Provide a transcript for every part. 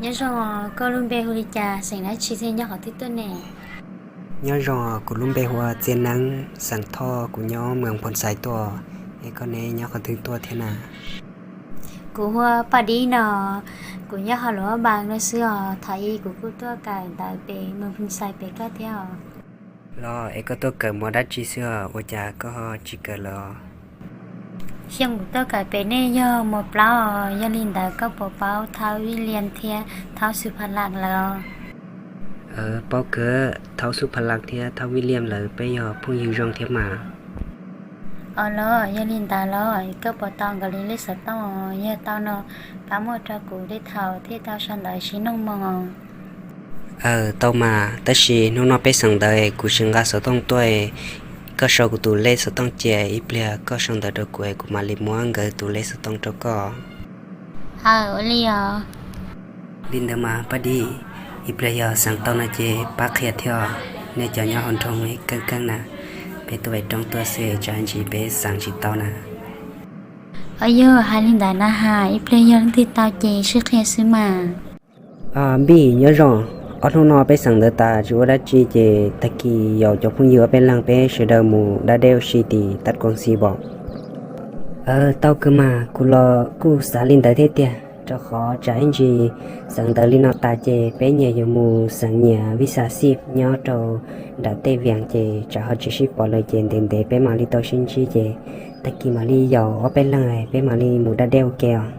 Nyob zoo, koj lub npe hu li cas, xeem dab tsi thiab nyob qhov twg tuaj ne? Nyob zoo, kuv lub npe hu ua Txiaj Neeb, xeem Thoj, kuv nyob Moos Phoos Xais tuaj, es koj ne nyob qhov twg tuaj thiab na? Kuv hu ua Paj Dib no, kuv nyob hauv Luam Npas no xwb os, thaum ub kuv kuj tuaj kawm ntawv pem Moos Phoos Xais pem koj thiab os. Los es koj tuaj kawm mos dab tsi xwb os, ua cas koj ho tsis kawm lawm os? Xyoo kuv tuaj kawm pem nej yog mos plaub os, yog li ntawd koj puas paub Thaub Vij Liam thiab Thaub Xub Pha Las lawm os? Paub kawg, Thaub Xub Pha Las thiab Thaub Vij Liam lawv peb yog phooj ywg zoo thiab mas. Os los yog li ntawd los koj puas tau nkawd li lej xov tooj os? Yog tau no pab muab rau kuv tej thaum thiaj tau sau ntawv sib noog moo os. Aws, tau mas, tab sis hnub no peb xeem ntawv kuv tsis nqa xov tooj tuaj, koj sau kuv tus lej xov tooj cia, ib pliag koj sau ntawv rau kuv es kuv mam li muab nkawd tus lej xov tooj rau koj. Aws, ua li os. Li ntawd mas Paj Dib, ib pliag yog xeem tau no ces pab qhia thiab, nej cov nyob hauv nroog keej keej na, peb tuaj pem roob tuaj xwb tsam ntsis peb xeem tsis tau na. Os yog hais li ntawd na has, ib pliag yog leej twg tau ces sib qhia xwb mas. Npij, nyob zoo, ob hnub no peb xeem ntawv tas tsis ua dab tsi ces tag kis yaum cov phooj ywg ob peb leeg peb sawv daws mus da dej ua si tim Taj Koom Xi pom. Tau kawg mas, kuv los kuj xav li ntawd thiab tiag, rau qhov tsam ib ntsis xeem ntawv li no tas ces peb nyias yuav mus xeem nyias vij xa xij nyob rau nram tej vias ces tsam ho tsis sib pom lawm ces ntev ntev peb mam li tau sib ntsib ces tag kis mam li yaum ob peb leeg peb mam li mus da dej ua ke os.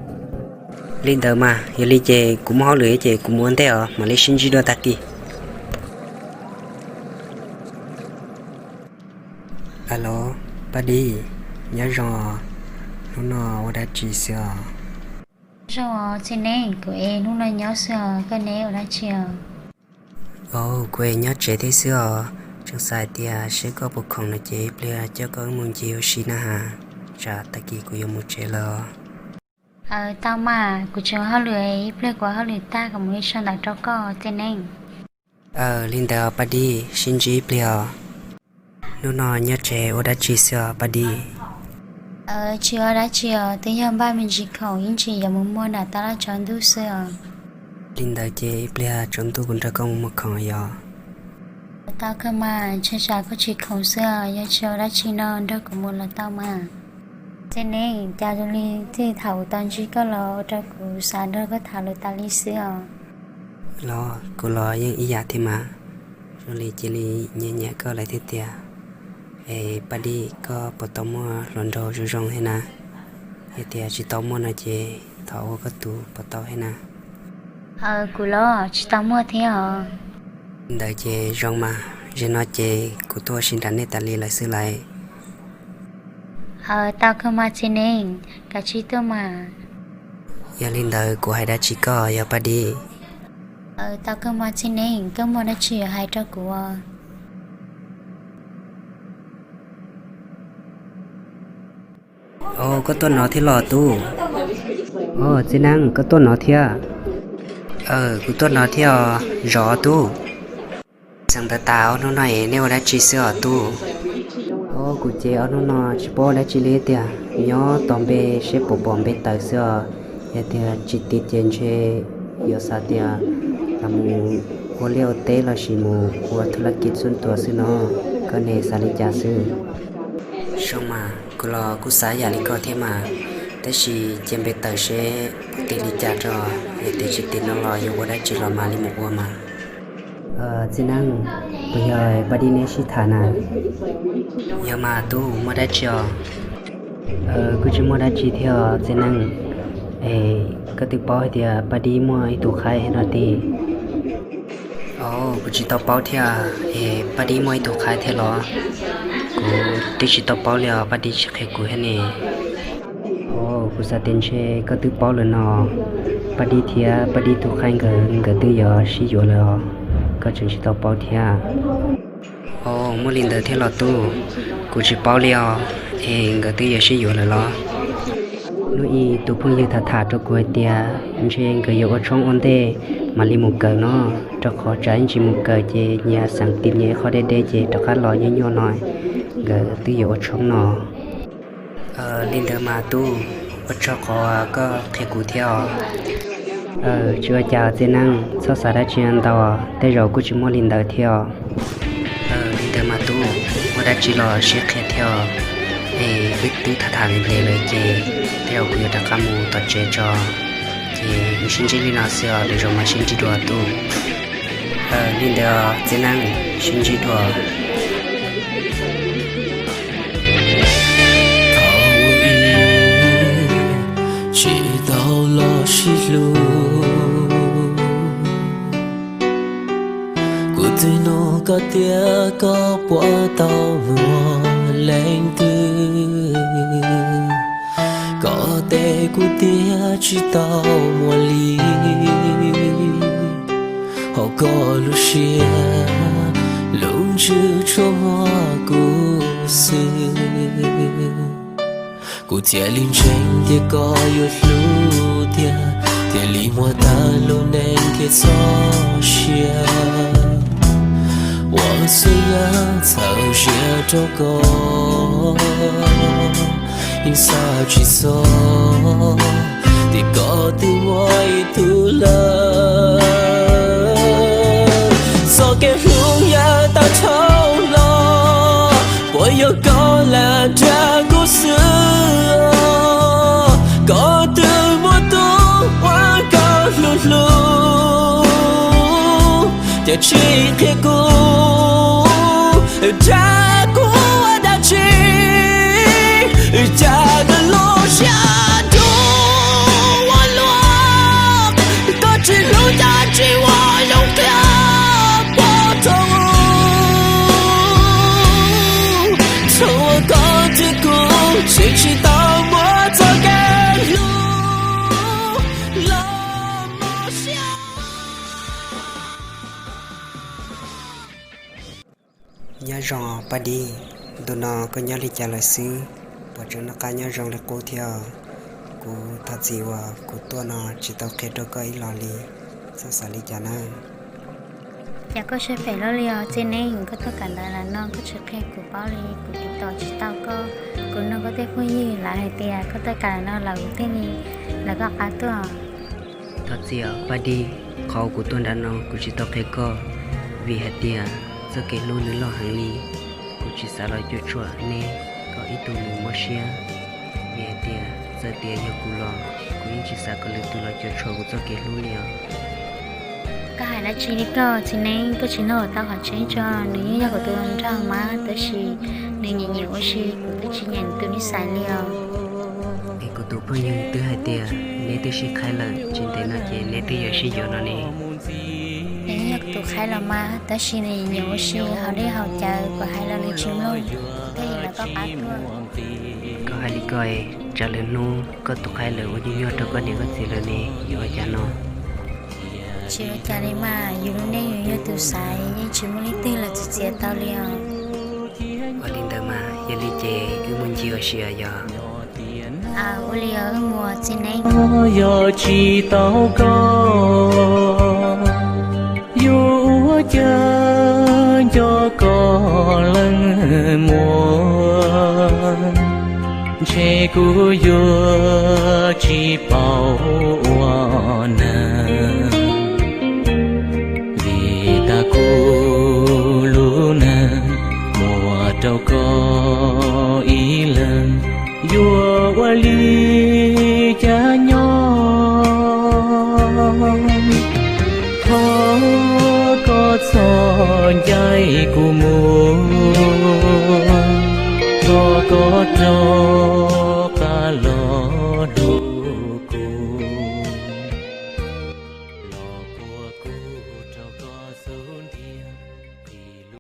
Li ntawd mas, yog li ces kuv muaj hauj lwm ces kuv mus ua ntej os, mam li sib ntsib dua tag kis. Alo, Paj Dib, nyob zoo os, hnub no ua dab tsi xwb os? Zoo os Txiaj Neeb, kuv es hnub no nyob xwb os, koj ne ua dab tsi os? Os, kuv es nyob tsev thiab xwb os, tseem xav hais tias seb koj puas khoom no ces ib pliag coj koj wb mus ncig ua si na has, tsam tag kis kuv yuav mus tsev lawm os. Aws, tau mas, kuv tseem ua hauj lwm, ib pliag kuv ua hauj lwm tag kuv mam li sau ntawv rau koj Txiaj Neeb. Aws, li ntawd Paj Dib, sib ntsib ib pliag os. Hnub no nyob tsev ua dab tsi xwb os Paj Dib? Aws, tsis ua dab tsi os, twb yog npaj me ntsis khoom ib ntsis yuav mus muag nram tab laj tsaus ntuj xwb os. Li ntawd ces ib pliag tsaus ntuj kuv nrog koj mus muag khoom yog. Tau kawg mas, ntshai tsam koj tsis khoom xwb os, yog tsis ua dab tsi no nrog kuv mus los tau mas. Txiaj Neeb, cas zoo li txij thaum kuv tau ntsib koj los ua rau kuv xav nrog koj tham lus tas li xwb os. Los kuv los yeej ib yam thiab mas, zoo li cia li nyiam nyiam koj lawm thiab tiag. Es Paj Dib, koj puas tau muaj hluas nraug zoo zoo thiab na? Yog tias tsis tau muaj no ces thov ua koj tus puas tau thiab na? Aws, kuv los tsis tau muaj thiab os. Li ntawd ces zoo mas, zaum no ces kuv tuaj ua si nram nej tas li lawm xwb lauj. Aws, tau kawg mas Txiaj Neeb, kav tsij tuaj mas. Yog li ntawd kuv hais dab tsi koj yog Paj Dib? Aws, tau kawg mas Txiaj Neeb, koj muaj dab tsi yuav hais rau kuv os? Os, koj tuaj no thiab los tub? Os, Txiaj Neeb, koj tuaj no thiab? Aws, kuv tuaj no thiab os, zov tub. Xeem ntawv tas ob hnub no es nej ua dab tsi xwb os tub? Os, kuv ces ob hnub no tsis paub ua dab tsi li tiag, nyob tos npe seb puas pom npe tawm xwb os. Yog tias tsis tim ces ntshe yuav xav tias mus ua liaj ua teb lossis mus ua thu laj kis xuj tuas xwb no. Koj ne xav li cas xwb? Zoo mas, kuv los kuj xav yam li koj thiab mas, tab sis cia npe tawm seb puas tim li cas tso, yog tias tsis tim no los yuav ua dab tsi los mam li mus ua mas. Txiaj Neeb, puas yog Paj Dib neb sib tham na? Yog mas tub, muaj dab tsi os? Kuj tsis muaj dab tsi thiab os Txiaj Neeb. Es koj twb paub hais tias Paj Dib muaj ib tug qaib no tib? Os, kuv tsis tau paub thiab. Es Paj Dib muaj ib tug qaib thiab los? Kuv twb tsis tau paub li os, Paj Dib tsis qhia kuv thiab ne. Os, kuv xav tias ntshe koj twb paub lawm no. Paj Dib thiab Paj Dib tus qaib nkawd, nkawd twb yuav sib yuav lawm os, koj tseem tsis tau paub thiab. Os, muaj li ntawd thiab los tub? Kuv tsis paub li os. Es nkawd twb yuav sib yuav lawm los? Hnub ib tus phooj ywg tham tham rau kuv hais tias ntshe nkawd yuav ua tshoob ua ntej mam li mus kawm no, rau qhov tsam ib ntsis mus kawm ces nyias xeem tim nyias qhov deb deb ces rov qab los nyuaj nyuaj no, nkawd twb yuav ua tshoob no. Li ntawd mas tub, ua tsaug qhov koj qhia kuv thiab os. Tsis ua cas txiv neeb, txhob xav dab tsi ntau, tej zaum kuj tsis muaj li ntawd thiab. Li ntawd mas tub, muaj dab tsi los sib qhia thiab, es wb twb tham tham ntev ntev lawm ces tej zaum kuv yuav rov qab mus tom tsev tso, ces wb sib ntsib li no xwb os, lwm zaus mam sib ntsib dua tub. Li ntawd txiv neeb, sib ntsib dua. Thaum ub tsis tau los sib hlub, kuv twb nug koj tias koj puas tau muaj leej twg. Koj teb kuv tias tsis tau muaj li, hauv koj lub siab lub ntsws tsuas muaj kuv xwb. Kuv thiaj li ntseeg tias koj yuav hlub thiab, thiaj li muaj tag lub neej thiab txoj sia. Ua xwb yam txhawb siab rau koj, yeej xav tsis txog tias koj twb muaj ib tug lawm. Txoj kev hlub yav tag dhau los, puas yog koj lam nrhiav kuv xwb? Koj twb muaj tus uas koj hlub hlub, cas tsis qhia kuv, dag kuv ua dab tsi? Cas koj lub siab dub ua luaj, koj tsis hlub cas tsis ua zoo qhia pom rau, txhua koj thiab kuv tseem tsis tau muaj txoj kev hlub los mob siab. Nyob zoo Paj Dib, ntu no koj nyob li cas lawm xwb? Puas tseem noj qab nyob zoo li qub thiab? Kuv thov txim uas kuv tuaj no tsis tau qhia rau koj ib los li, txhob xav li cas na. Cas koj siab phem loj li os txiv neeb, koj tuaj kam ntawd lawm no koj tsis qhia kuv paub li, kuv tiv tauj tsis tau koj. Kuv nug koj tej phooj ywg lawv hais tias koj tuaj kam lawm no lawv thiaj li lawv koj qab tuaj. Thov txim Paj Dib, qhov kuv tuaj nram no kuv tsis tau qhia koj, vim hais tias txoj kev hlub nws loj heev li, kuv tsis xav los cuam tshuam neb, koj ib tug nws mob siab. Vim hais tias txawm tias yog kuv los kuv yeej tsis xav kom lwm tus los cuam tshuam kuv txoj kev hlub li os. Koj hais dab tsi li koj txiv neeb, koj tsis nug tau qhov tseeb tso, nws yeej yog kuv tus hluas nraug mas tab sis nws nyiam nyiam ua si, kuv twb tsis nyiam nws tus nij xais li os. Es kuv tus phooj ywg twb hais tias neb twb sib qhaib lawm, tsis ntev no ces neb twb yuav sib yuav no ne. Nws yeej yog kuv tus qhaib los mas tab sis nws nyiam ua si haus dej haus cawv, kuv hais los nws tsis mloog, thiaj li lawv koj qab tuaj. Koj hais li koj es tsam lwm hnub koj tus qhaib lawv ua nyuaj nyuaj rau koj niam koj txiv lawv ne, yuav ua cas no? Tsis ua cas li mas, yus lub neej yus yog tus xaiv, yeej tsis muaj leej twg los txwv txiav tau li os. Ua li ntawd mas yog li ces wb mus ncig ua si os yog. Ua li os, wb mus txiv neeb. Yog tsis tau koj, yuav ua cas nco koj leej muag. Ntshe kuv yuav tsis paub ua neeg, vim tas kuv lub neej muaj rau koj ib leeg. Yuav ua li cas nyob, thov koj txhob ncaim kuv mus, thov koj rov qab los dua.